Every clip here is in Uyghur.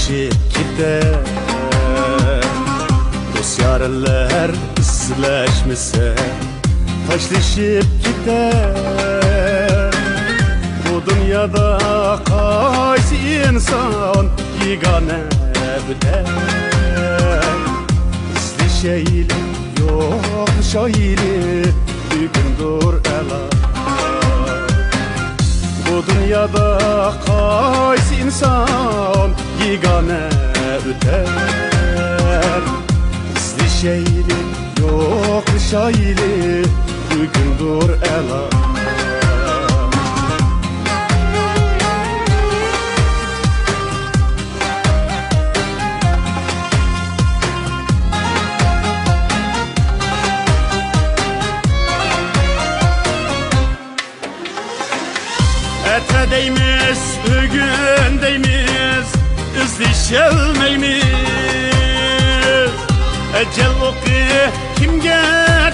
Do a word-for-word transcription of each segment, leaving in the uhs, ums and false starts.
كېتەر. دوست-يارلار ئىزلەشمىسە، تاشلىشىپ كېتەر. بۇ دۇنيادا قايسى ئىنسان يېگانە ئۆتەر؟ ئىزدىشەيلى، يوقلىشايلى، بۈگۈندۇر ئەلا. بۇ دۇنيادا قايسى ئىنسان يېگانە ئۆتەر؟ ئىزدىشەيلى، يوقلىشايلى، بۈگۈندۇر ئەلا. ئەتە دەيمىز، بۈگۈن دەيمىز، ئىزدىشەلمەيمىز. ئەجەل ئوقى كىمگە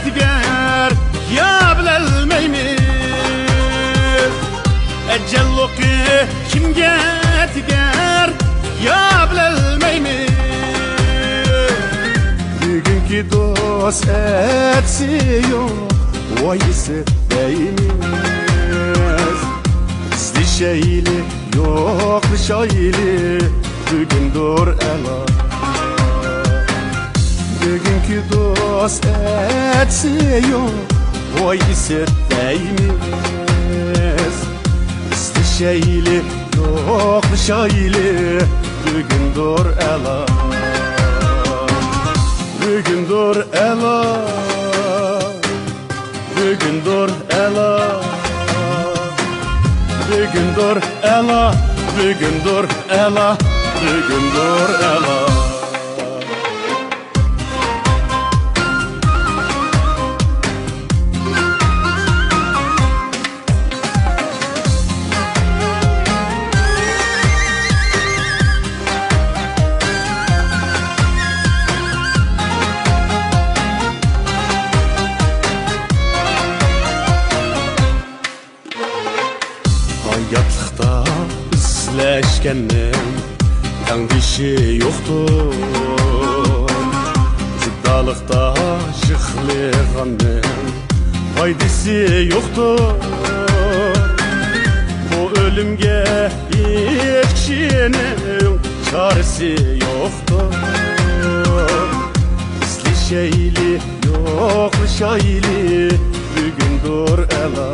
تېگەر، يا بىلەلمەيمىز. ئەجەل ئوقى كىمگە تېگەر، يا بىلەلمەيمىز. بۈگۈنكى دوست ئەتىسى يوق، ۋاي ئېسىت دەيمىز. ئىزدىشەيلى، يوقلىشايلى، بۈگۈندۇر ئەلا. بۈگۈنكى دوست ئەتىسى يوق، ۋاي ئېسىت دەيمىز. ئىزدىشەيلى، يوقلىشايلى، بۈگۈندۇر ئەلا. بۈگۈندۇر ئەلا. بۈگۈندۇر ئەلا، بۈگۈندۇر ئەلا، بۈگۈندۇر ئەلا، بۈگۈندۇر ئەلا. ھاياتلىقتا ئىزلەشكەننىڭ تەڭدىشى يوقتۇر. جۇدالىقتا يىغلىغاننىڭ پايدىسى يوقتۇر. بۇ ئۆلۈمگە ھېچ كىشىنىڭ چارىسى يوقتۇر. ئىزدىشەيلى، يوقلىشايلى، بۈگۈندۇر ئەلا.